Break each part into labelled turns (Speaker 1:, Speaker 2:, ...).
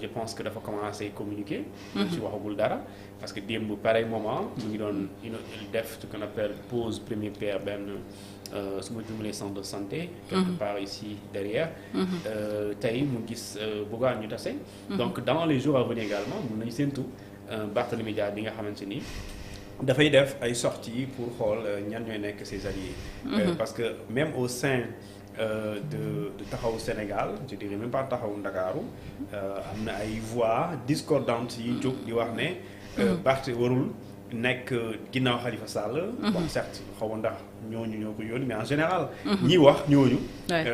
Speaker 1: je pense que dafa commencer communiquer. ci waxagul dara parce que démb pareil moment mu ngi doon def ce qu'on appelle pose première pierre benn su ma jumlee centre de santé. quelque part ici derrière. tey mu gis Bougane ñu tase. donc dans les jours à venir également mun nañu séntu Barthélémy Dias bi nga xamante ni. dafay def ay sorties pour xool ñan ñooy nekk ses alliés. parce que même au sein de taxawu Sénégal je dirais même pas taxawu Ndakaaru am na ay voix discordantes yi jóg di wax ne. Barth warul nekk ginnaaw Khalifa Sall. bon certes xaw ma ndax ñooñu ñoo ko yónni mais en général. ñi wax ñooñu.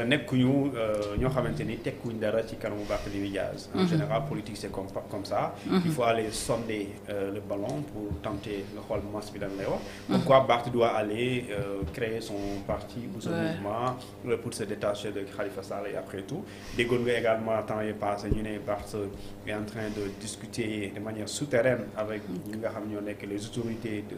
Speaker 1: nekkuñu ñoo xamante ni tekkuñ dara ci kanamu Barthélémy Dias. en général politique c'est comme ça. il faut aller sonder le ballon pour tenter nga xool masse bi lan lay wax. pourquoi Barth doit aller créer son parti ou son mouvement pour se détacher de Khalifa Sall et après tout déggoon nga également temps yi passé ñu ne Barth est en train de discuter de manière souterraine avec ñi nga xam ñoo nekk les autorités de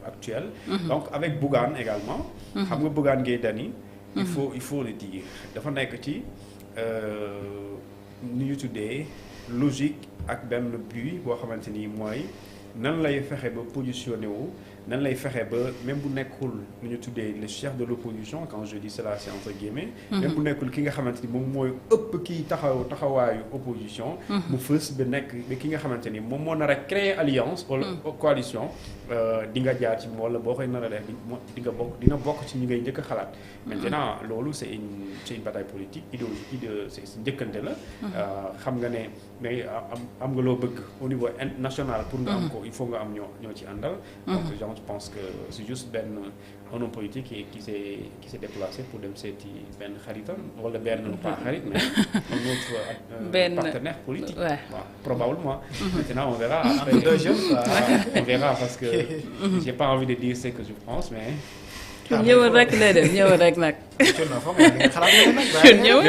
Speaker 1: actuelles. donc avec Bougane également. xam nga Bougane Gueye Dany il faut le dire dafa nekk ci nu ñu tuddee logique ak benn but boo xamante ni mooy nan lay fexe ba positionné wu nan lay fexe ba même bu nekkul nu ñu tuddee le chef de l'opposition quand je dis cela c'est entre guillemets. même bu nekkul ki nga xamante ni moom mooy ëpp kii taxawaayu opposition. mu fës ba nekk ba ki nga xamante ni moom moo nar a créer alliance wala coalition di nga jaar ci wala boo koy nar a def dina bokk ci ñi ngay njëkk a xalaat. maintenant loolu c'est une bataille politique idéologique c'est njëkkante la. xam nga ne mais am nga loo bëgg au niveau national pour nga am ko il faut nga am ñoo ci àndal. donc je pense que c'est juste un homme politique qui s'est déplacé pour dem seeti benn xaritam wala benn pas xarit mais un autre partenaire politique. Ouais. Bon, probablement. Maintenant on verra. Après, on verra parce que j'ai pas envie de dire ce que je pense mais.
Speaker 2: ñëwal rek lay def ñëwal rek nag.
Speaker 1: j'ai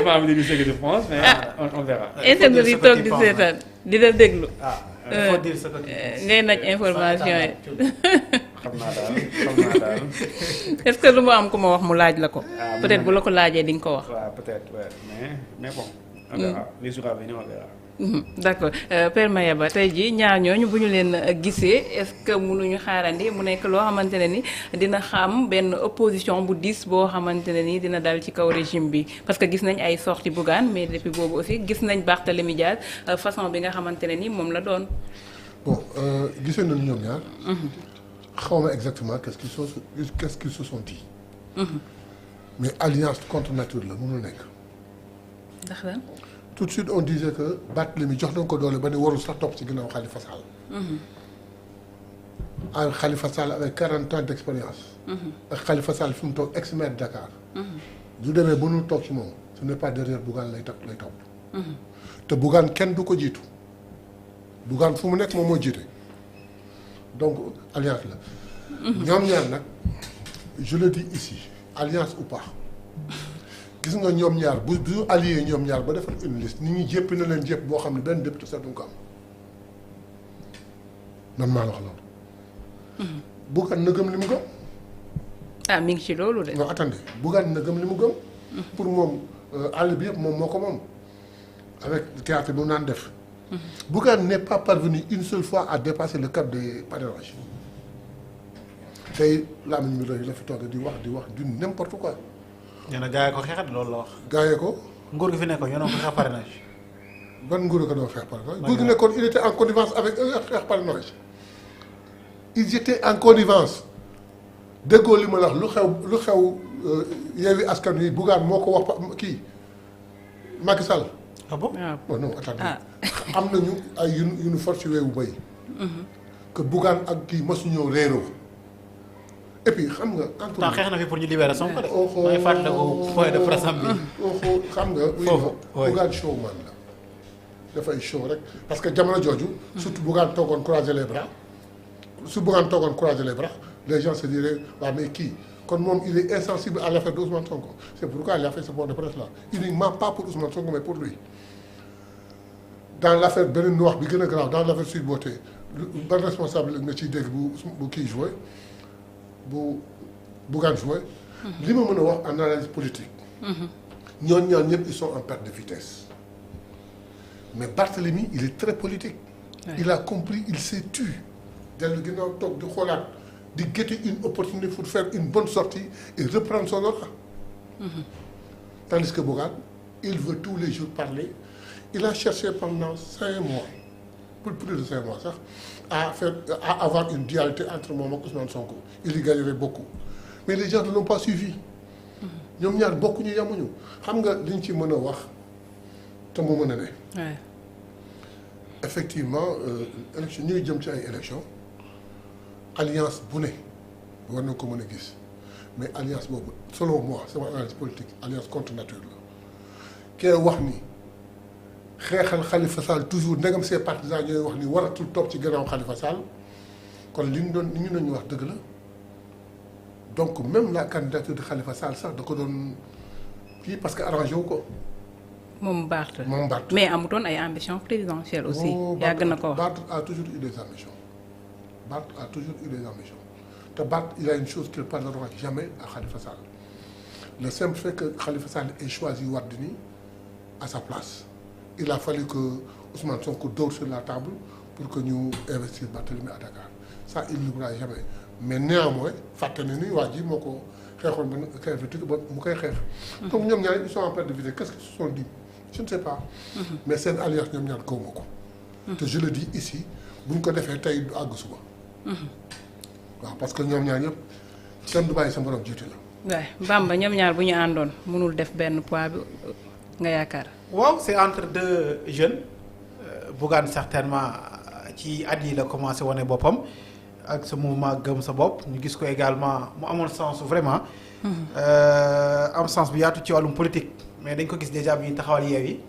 Speaker 1: pas envie de dire ce que je pense mais on verra.
Speaker 2: internet yi toog di seetaan di la déglu.
Speaker 3: faut dire ce que
Speaker 2: ngay naj information yi.
Speaker 1: xam naa daal.
Speaker 2: est-ce que lu mu am ku ma wax mu laaj la ko. peut-être bu la ko laajee di nga ko wax.
Speaker 1: waaw peut-être ouais. mais bon. on verra les jours à venir on verra.
Speaker 2: d'accord Père Mayaba tey jii ñaar ñooñu bu ñu leen gisee est-ce que mënuñu xaarandi mu nekk loo xamante ne ni dina xam benn opposition bu diis boo xamante ne ni dina dal ci kaw régime bi parce que gis nañ ay sorties Bougane mais depuis boobu aussi gis nañ Barthélémy Dias façon bi nga xamante ne ni moom la doon.
Speaker 4: bon gisee nañu ñoom ñaar. xaw ma exactement qu'est-ce qu'ils se sont dit. mais alliance contre nature la mënul nekk.
Speaker 2: ndax lan.
Speaker 4: tout de suite on disait que Barthélémy jox nañ ko doole ba ne warul sax topp ci ginnaaw Khalifa Sall. ak Khalifa Sall avec 40 ans d'expérience. ak Khalifa Sall fi mu toog ex-maire de Dakar. du demee ba nu toog ci moom ce n'est pas derrière Bougane lay topp. te Bougane kenn du ko jiitu Bougane fu mu nekk moom moo jiite donc alliance la. ñoom ñaar nag je le dis ici alliance ou pas. gis nga ñoom ñaar bu allié ñoom ñaar ba defar une liste nit ñi jéppi na leen jépp boo xam ne benn député sax du ko am man maa la wax loolu. Bougane na gëm li mu gëm.
Speaker 2: ah mi ngi ci loolu de.
Speaker 4: non attendez Bougane na gëm li mu gëm. pour moom àll bi yëpp moom moo ko moom avec théâtre bi mu naan def. Bougane n'est pas parvenu une seule fois à dépasser le cap des parrainages tey Lamine mi la fi toog di wax du n'importe quoi.
Speaker 3: nee na gaa yi ko xeexat loolu la wax.
Speaker 4: gaa yi ko.
Speaker 3: nguur gi fi nekkoon ñoo doon ko xeex parrainage.
Speaker 4: ban nguur ko doon xeex parrainage. nguur gi nekkoon il était en connivence avec eux xeex parrainage. ils étaient en connivence déggoo li ma la wax lu xew Yewwi Askan Wi Bougane moo ko wax kii Macky Sall.
Speaker 3: ah bon
Speaker 4: bon non attendez am nañu ay yu nu force weewu bay. que Bougane ak kii mosu ñëw réeroo. et puis xam nga.
Speaker 3: temps xeex na fi pour ñu libérer Sonko de. mooy fàttaliku point de presse am bi.
Speaker 4: xam nga.
Speaker 3: foofu
Speaker 4: Bougane showman la. dafay show rek parce que jamono jooju. surtout Bougane toogoon croiser les bras. su Bougane toogoon croiser les bras les gens se diraient waaw mais kii kon moom il est insensible à l'affaire d'Ousmane Sonko c'est pourquoi il a fait ce point de presse là uniquement pas pour Ousmane Sonko mais pour lui. dans l'affaire beneen nu wax bi gën a grave dans l'affaire Sweet Beauté ban responsable nga ciy dégg bu kii joué. bu Bougane joué. li ma mën a wax en analyse politique. ñoon ñaar ñëpp ils sont en perte de vitesse. mais Barthélemy il est très politique. Ouais. Il a compris, il s'est tu dellu ginnaaw toog di xoolaat di guetter une opportunité pour faire une bonne sortie et reprendre son ordre. Tandis que Bougane il veut tous les jours parler. Il a cherché pendant 5 mois pour plus de 5 mois sax à avoir une dualité entre moom ak Ousmane Sonko il y gagnerait beaucoup mais les gens ne l'ont pas suivi. ñoom ñaar bokkuñu yamuñu xam nga liñ ci mën a wax te mu mën a ne. effectivement élection ñu ngi jëm ci ay élection alliance bu ne war na ko mën a gis mais alliance boobu selon moi sama analyse politique alliance contre nature la kee wax ni xeexal Khalifa Sall toujours ndegam ses partisans ñooy wax ni waratul topp ci gannaaw Khalifa Sall kon li ñu doon wax dëgg la donc même la candidature de Khalifa Sall sax da ko doon kii parce que arrangé wu ko.
Speaker 2: moom Barth mais amutoon ay ambition présidentielle aussi. yàgg na ko wax
Speaker 4: Barth a toujours eu des ambitions. te Barth il a une chose qu'il ne pardonnera jamais à Khalifa Sall le simple fait que Khalifa Sall ait choisi Wardini à sa place. Il a fallu que Ousmane Sonko dort sur la table pour que ñu investir Barthélemy à Dakar ça il n'oubliera jamais mais néanmoins fàtte na ni waa ji moo ko xeexoon ba xeex ba mu koy xeex. donc ñoom ñaar ils sont en perte de vitesse qu'est-ce qu'ils se sont dit je ne sais pas. mais seen alliance ñoom ñaar kaw ma ko. te je le dis ici bu ñu ko defee tey du àgg suba. waaw parce que ñoom ñaar ñëpp kenn du bàyyi sa borom jiite la.
Speaker 2: waaw Bamba ñoom ñaar bu ñu àndoon mënul def benn poids bi nga yaakaar.
Speaker 3: waaw c'est entre deux jeunes Bougane certainement ci at yi la commencé wane boppam ak sa mouvement gëm sa bopp ñu gis ko également mu amoon sens vraiment am sens bu yaatu ci wàllum politique mais dañ ko gis déjà bi ñu taxawal Yewwi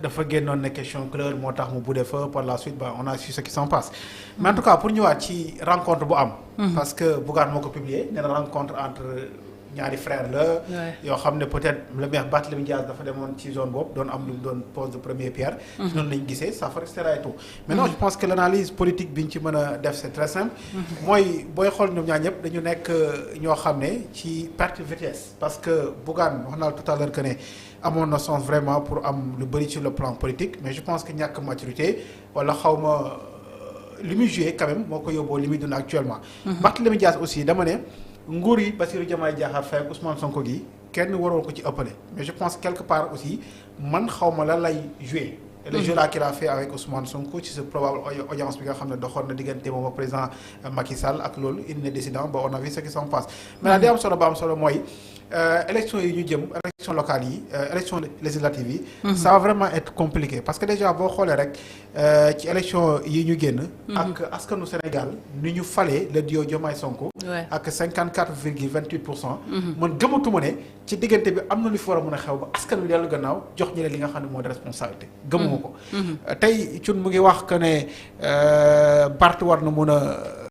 Speaker 3: dafa génnoon ne question couleur moo tax mu budde fa par la suite on a su ce qui s'en passe mais en tout cas pour ñëwaat ci rencontre bu am parce que Bougane moo ko publié nee na rencontre entre ñaari frère la yoo xam ne peut-être le maire Barthélémy Dias dafa demoon ci zone boobu doon am lu mu doon pose de première pierre si noonu lañu gisee ça fait rester et tout maintenant je pense que l'analyse politique bi ñu ci mën a def c'est très simple mooy booy xool ñoom ñaar ñëpp dañu nekk ñoo xam ne ci perte vitesse parce que Bougane wax naa tout à l'heure que ne amoon na sens vraiment pour am lu bëri sur le plan politique mais je pense que ñàkk maturité wala xawma li muy joué quand même moo ko yóbboo li muy dund actuellement Barthélémy Dias aussi dama ne nguur yi Bassirou Diomaye Diakhar Faye ak Ousmane Sonko gi kenn waroon ko ci ëppale mais je pense quelque part aussi man xawma la lay joué et le jeu là qu'il a fait avec Ousmane Sonko ci sa probable audience bi nga xam ne doxoon na diggante moom ak président Macky Sall ak loolu il n'est décidant ba on a vu ce qui s'en passe maintenant di am solo ba am solo mooy élection yi ñu jëm élection locale yi élection législative yi ça va vraiment être compliqué parce que déjà boo xoolee rek ci élection yi ñu génn ak askanu Sénégal ni ñu falee le duo Diomaye Sonko ak 54,28% man gëmatuma ne ci diggante bi am na lu fi war a mën a xew ba askan wi dellu gannaaw jox ñeneen li nga xam ne moo de responsabilité gëmuma ko tey cun mu ngi wax que ne Barth war na mën a